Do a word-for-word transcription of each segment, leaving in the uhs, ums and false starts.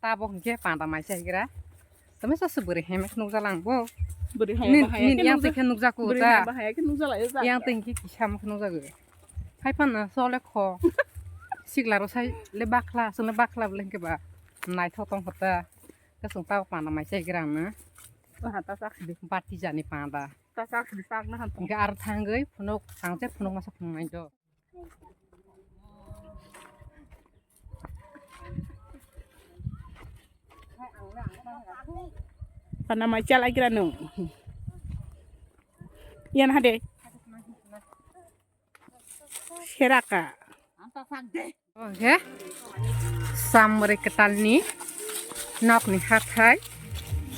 Tabok hwnkhe panda mai chaigra. Tamo sa se bwrwi hai ma khe nukjala ang bo. Bwrwi hai nin, bahai nin khe yang nukjak-, twi khe nukjago bwrwi ta. Hai bahai khe nukjala ya jak. Yang twi khe kisa ma khe nukjago. Hai phano sole kho. Sikla rw sai le bakla, sole bakla bole hwnkhe ba naithok tong kho ta. Kasung tabok panda mai chaigra ang na. Aha, ta chak sidi. Bati jani panda. Ta chak sidi, chak na han tong. Hwnkhe aro thangwi phunuk, thangse phunuk masa phunuk nai do. Pana mai chalai kira nung. Yan hade. Seraka. Oke. Samre ketalni nokni hathai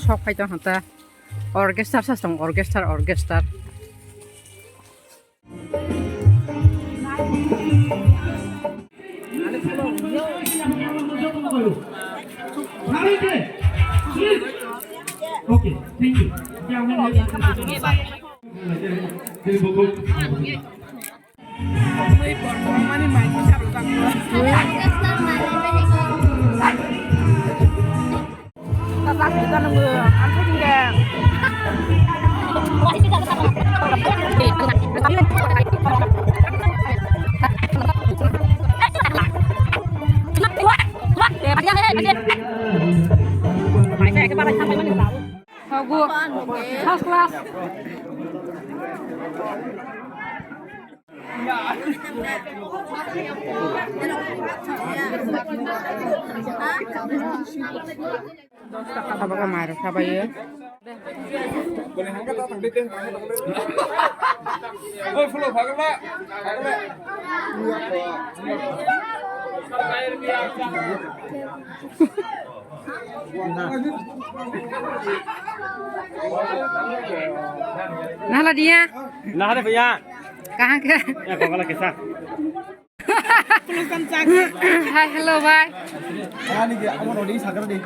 sok phai tong hanta. Orchestra sa tong, orchestra, orchestra. Okay, thank you. First class. Tabok mairok sabaio. Nahla dia? Nahla dia? Kahang ke? Ya, kau kalah kisah. Hai, hello, bhai.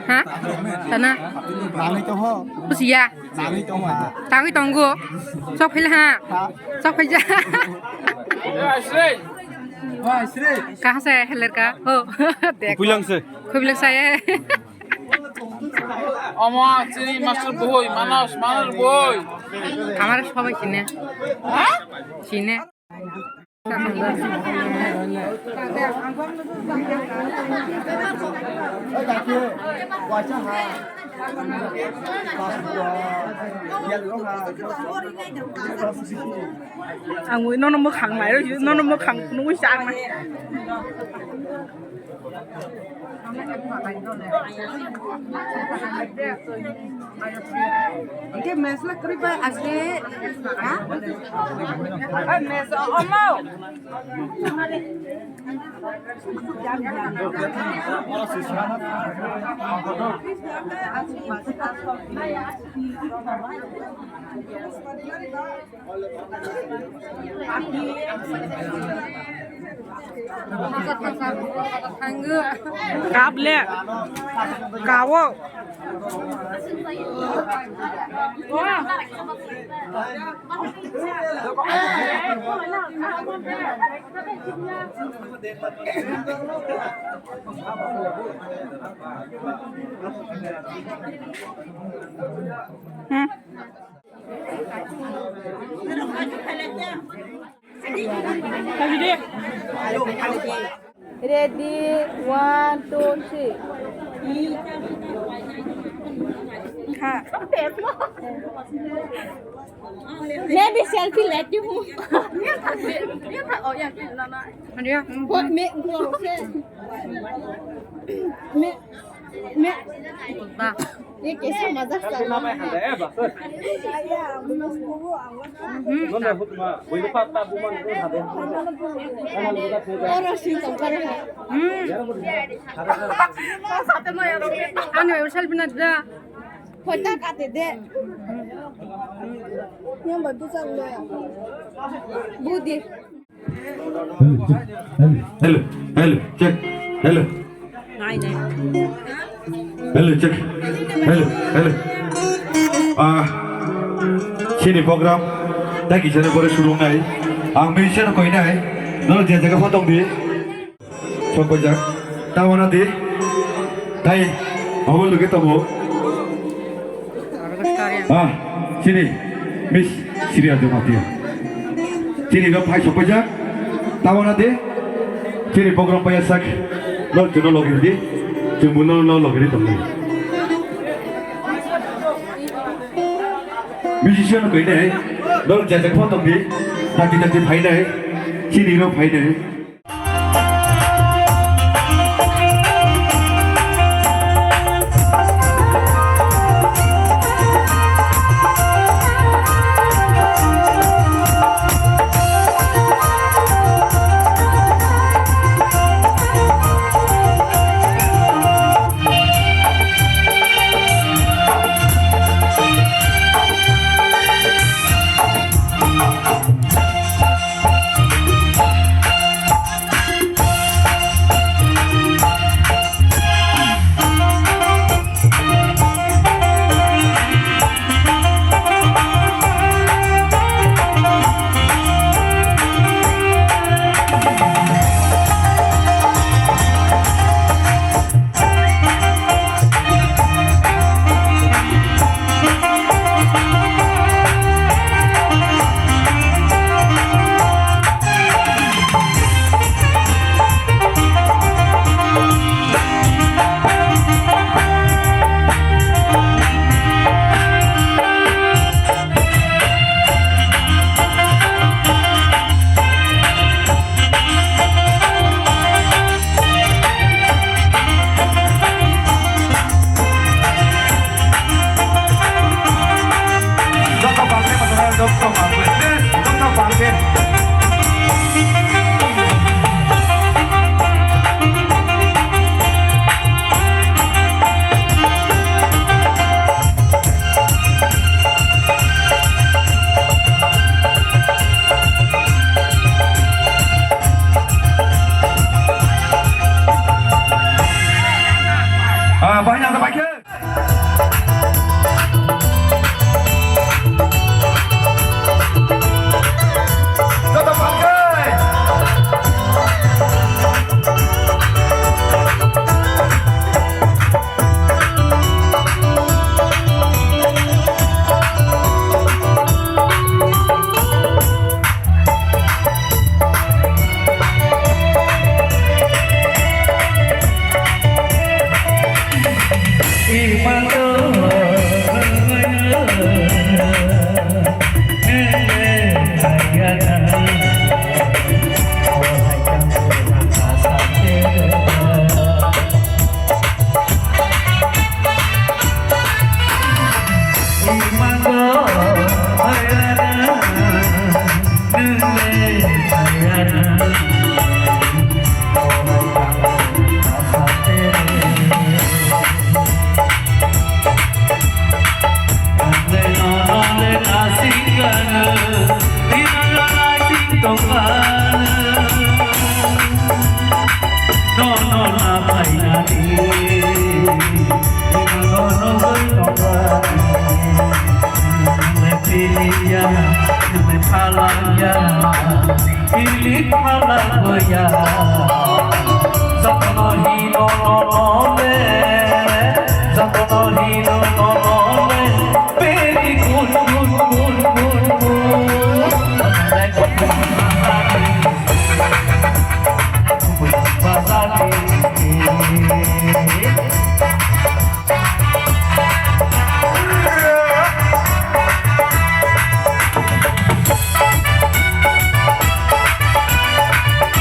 Ha? Tana? Nangwi tongho. Bujiya. Nangwi tongho. Tangwi tongo. Sok phila ha. Ha? Sok phila. Kaha se heler ka? Ho. Dekh. Kupilang se. Kupilang se. Ama chini master boy, Manas, Manas boy. Amar sobai chine. Ha? Chine. Ang ui nono mwkhang lai rw, nono mwkhang phunugwi chang nai. Hingke mesla kwrwi bai asli, ha? Oi, mes omo. Kap le. Kawo. Hmm. Ready, one, two, three. Ha. Maybe selfie let you move. What me? Me. Me. Ba. Ye kaisa majak sa. Oro si tongkar ha. Hmm. Ani bai selfie na da. Phota kate de. Yang ba dusang na. Budi. Hello, hello, check. Hello. Hello, check. Hello, hello. Ah, sini program. Thank you, sir, for shooting nai. Ang musician koi nai. No, je jaga photo di. Sokojak. Tawana di. Tai. Abo loge tamo. Ah, sini. Miss Sriya Jamatia. Sini no phai sokojak. Tawana di. Sini program paya sak. Lo chuno loge di. Chumuno no loge di tamo. Musician koi nai, dol jajak pho tong di, dati dati phai nai, chini rok phai nai. Ah, bahai yang terbaik.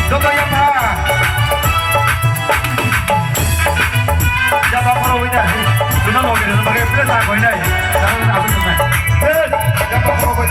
Joto yapha. Yapha khoro wina. Bino loge no bage pura sa koi nai. Yapha khoro koi.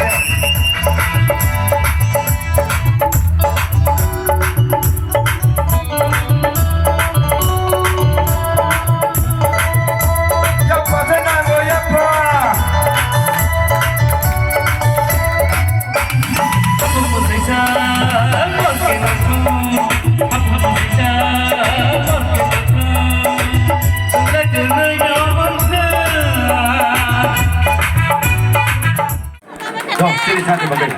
Go, sini sani bagai.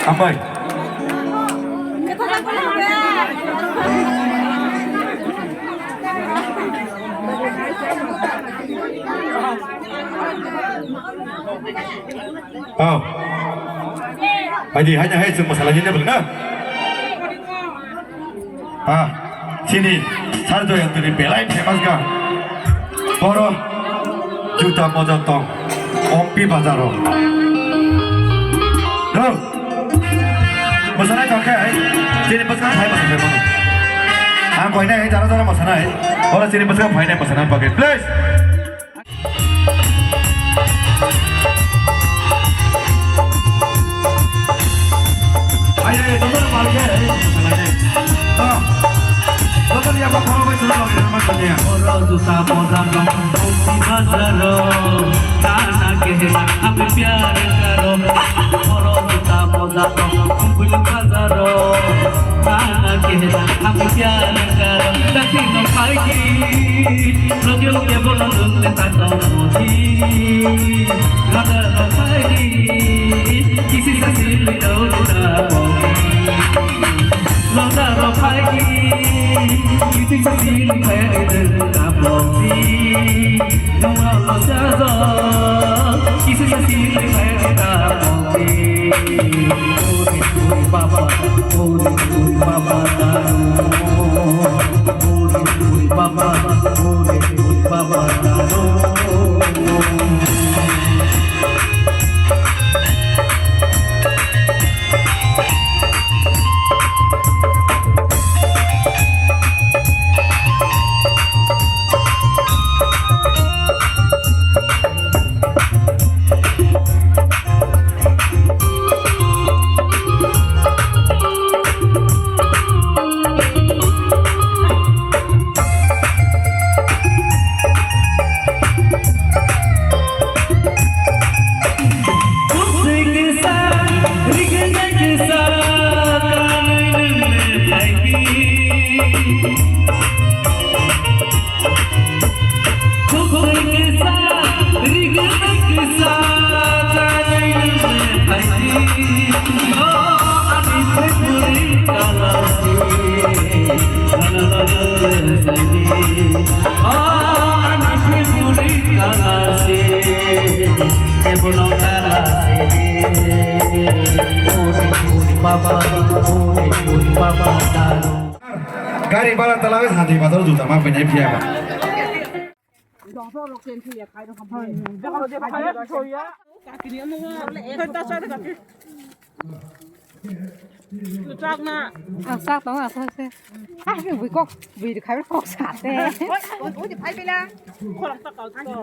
Ambai. Oh. Haidi, haidi, hai, chwng bwsala jin na bwlwng na. Ah, chini Sir Joyantoni belai famous ga. Boro juta moja tong, Ompi bazaro. Do. Bwsala tong khe, hai. Chini bwsala hai bwsala. Ang koinai, hai, jara jara bwsala hai. Ora chini bwsala hai nai bwsala bagwi. Please. Oro juta moja rok, Ompi bazaro, nana kehna, hame pyar karo. Oro juta moja rok, Ompi bazaro. Nana kehna, hame pyar karo. Dati no phaidi, loge loge bolo lungte tato modi. Nana no phaidi, kisi sa sili dau dura modi. Loda no phaidi, kisi sa sili phaidi dura modi. Nungno no sajo, kisi sa sili phaidi dura modi. Gari bara talawi sadi bazar juta ma pene phiya ba. Ang sak tong asa se. Ah, bui kok, bui khai kok sa te. Oi, oi, oi, phai bela. Khorang ta kau to.